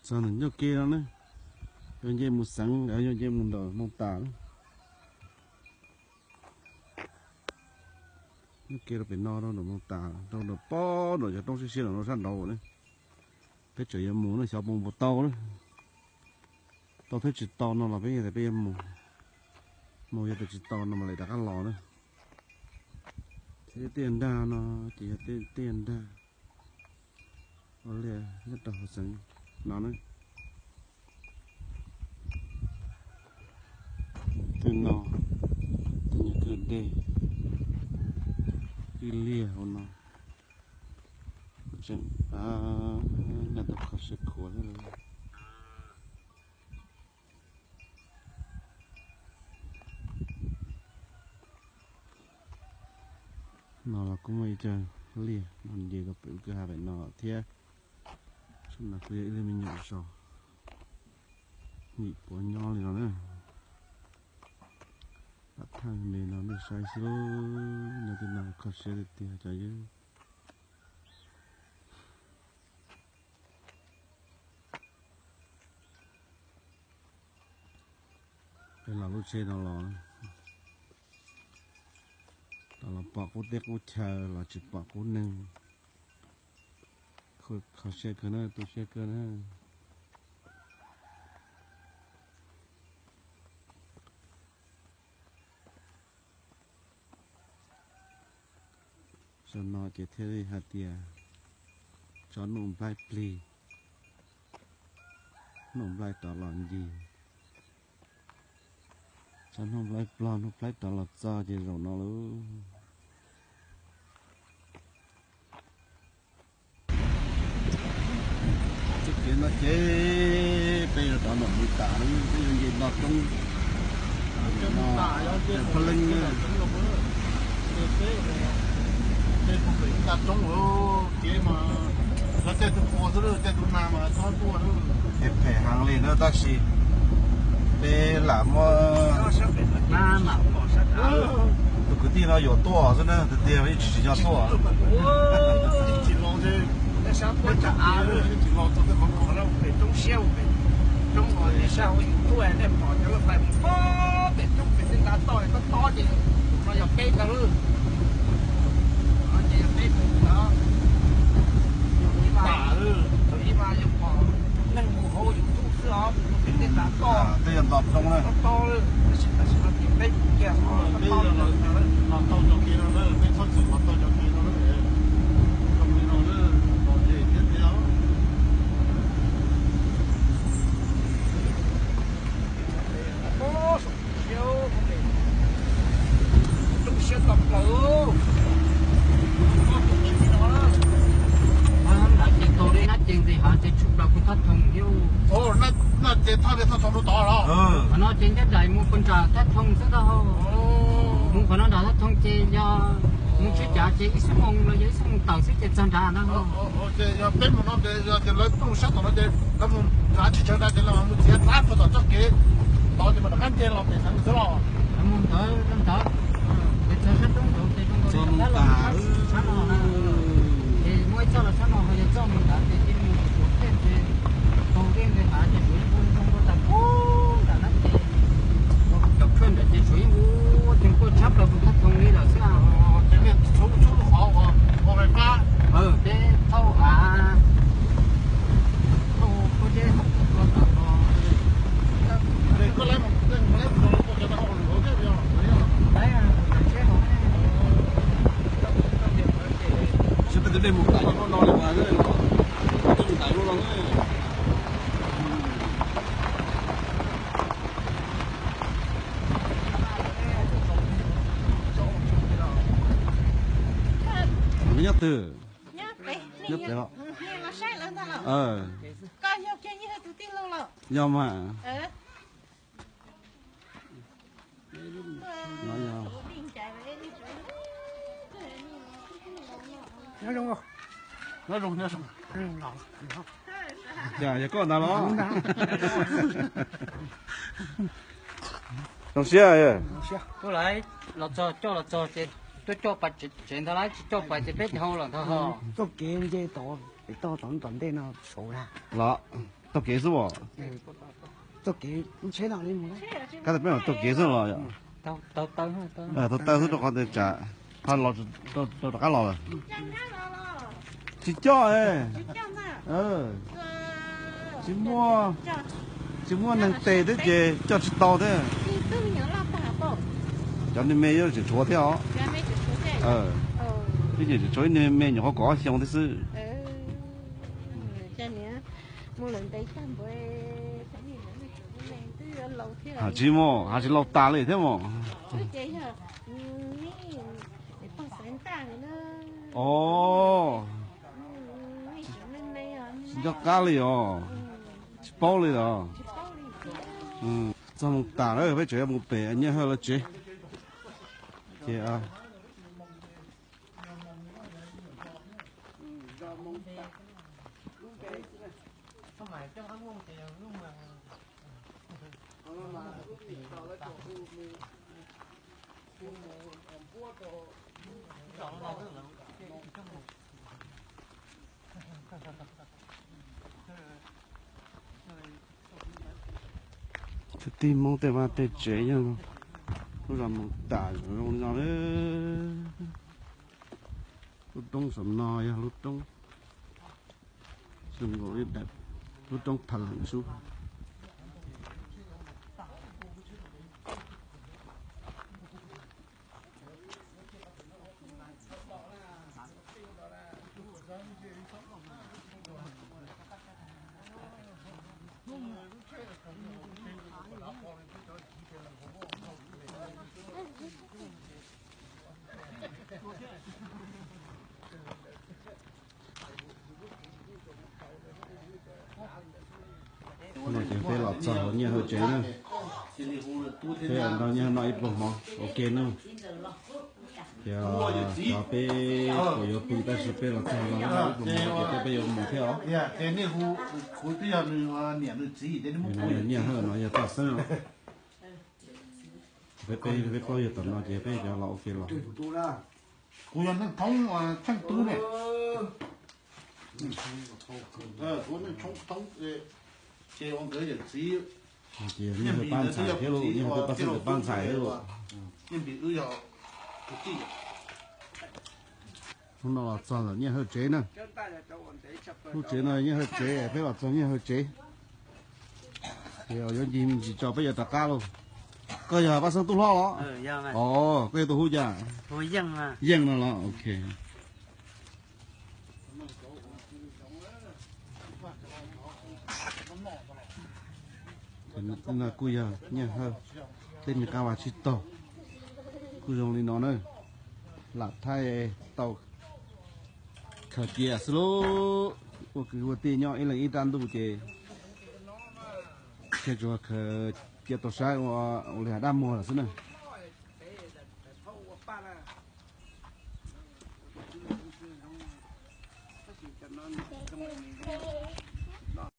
Txog ntawm ncauj ke no ne, yuav nce mus xeev, yuav nce mus ntawm Moos Tas na. Ncauj ke rau pem no rau ntawm Moos Tas, rau ntawm pob nram cov roob siab siab nram no sab nraud ne. Peb tseem yuav mus ne, xyov puas tau na. Tau thiab tsis tau no los peb, peb yuav mus. Mus yog tias tsis tau no mas lawv rov qab los na. Thiab tiaj nrag no ces yog tiaj nrag ua liaj nyob rau hauv xeev no na. Twg no, twg dej, twg liaj hauv no. Tseem, a, nyob tau kho siab khuav thiab. No los kuj muaj ib co liaj no nce rau pem lub kwj ha pem no thiab. Saum no kuj yog ib lub me nyuam zos, nim puav nyob li no na. Pab thaj me no nej saib xwb, nyob tej no kho siab tiag tiag cov yawg. Peb los lub tsheb no los, los pom qub teb qub chaw los tsis pom qub neeg. Kho siab kawg na, tu siab kawg na. Zaum no ces thiaj li hais tias tso nuj nplaib plig, nuj nplaib rov los ncig, tso nuj nplaib plog nuj nplaib rov los txog ces zaum no lauj. Txoj kev no ces peb yuav rov mus tas, peb yuav nce nto roob, peb leej na. Tej roob kev mas tej tus pua xwb, tej tus nag mas txhob tuaj. Phem heev li na tab sis peb lam muab tus kwv tij no yuam tuaj xwb na, tiag tiag yeej tsis tsim nyog tuaj. Tej yog nto roob na. Ces tau li nab ces ntxim hav ces tshuav plaws puag thaj thoob thiab. Nab ces thaj li thaj thoob rau tod los? Qhov no ces nyob nraim mus puag nram thaj thoob xwb ntag. Mus qhov no nram thaj thoob ces yog mus tshwj cav ces ib xuab moos los yog ib xuab moos tawm xwb ces txog nrad ntag. Ces yog peb mus no ces yog tias lawv plooj sab tom no ces lawv mus nrad tsis tsawg nrad ces lawv mus txiav ntawd puag tom txoj kev tod ces mam rov qab nce los pem xeev xwb los? Mus ntawd rau ntawd ces txog sab roob ntawd ces rau ntawd los sab no na. Ces muaj ib txoj los sab no ho yog txoj mus ntawd ces cia li mus tsuav dej ces taug dej ntawd ntawd ces tsuav yeej ua zoo rau tas pub nram no ces cov khuaj ntawd ces tsuav yeej ua ceev khuaj tshab plaws puag thaj thoob li lawm xwb. Ces nej txhub txhub lub qhov uas ua fais fab, peb thauj av, thauj pob zeb hauv ua ntawd los. Koj lawv mus, koj lawv mus ua cov no hauj lwm hauv thiab yog? Seb peb tus dej mus ntais lub no li mas, tus dej mus ntais lub no. Nyob twg? Nyob pem los? Yog mas. Nyob zoo, nyob zoo. Yog koj ntag los? Zoo siab. Tuaj lawm, los txog coj los txog ces tuaj coj pais tsev ntag lauj, tsis coj pais ces peb dhau los ntag ho. Txoj kev nce tod, tod tom ntej no saud los. Taug kev xwb os. Kab tas peb mam taug kev xwb los yom. Taug taw xwb rau qhov tias tsam ho los rov qab los lawm. Tsis coj, tsis muaj, tsis muaj neeg tes thiab ces coj tsis tau thiab. Cov niag me yuav tseem tshuav thiab os. Twb tseem tshuav ib niag me nyuam qhuav kaum ob xyoo thiab xwb. Tsis muaj, ha tsis laus tas li thiab mas. Os, tsis nco qab li os. Tsis paub li os. Txog moos tas lawm peb tseem yuav mus pem Nyiaj Hawj lawv tsev. Ces Kwv tij Hmoob tej vaj tej tsev yog lub zos Moos Tas zoo li no. Lub roob saum no yog lub roob, lub roob Pha Leem Sub. No ces peb los txog hauv Nyiaj Hawj tsev na. Peb nrog Nyiaj Hawj noj ib pluag mov ua ke na. Ces cov peb puas yuav pw tab sis peb los txog no ib pluag mov ces peb yuav mus thiab os. Nyiaj Hawj no yog Paj Xeeb os. Peb, peb, peb paub yog tom no ces peb cov los ua ke los. Kuv yog neeg thoob tsheej twg ne? Kuv neeg thoob, ces ua nkawd yawm txiv. Ces Nyiaj Hawj pab ntxhais thiab lauj, Nyiaj Hawj twb pab xeeb pab ntxhais thiab lauj. Hnub no los txog ntawm Nyiaj Hawj tsev na. Lub tsev no Nyiaj Hawj tsev, peb los txog Nyiaj Hawj tsev. Ces yuav ncig me ntsis tso peb yuav rov qab lauj. Koj yog Paj Xeeb tub hlob los? Os, koj yog tus hu cas? Yeej no los, ok. No kuj yog Nyiaj Hawj tej me qab vaj tsib taug kuj zoo li no na. Lam thaij tau khaws cia xwb lauj. Ua kwv ua tij nyob ib leeg ib rab ntuj ces thiaj tsuas khaws cia tau saib ua li dab muag lawm xwb na.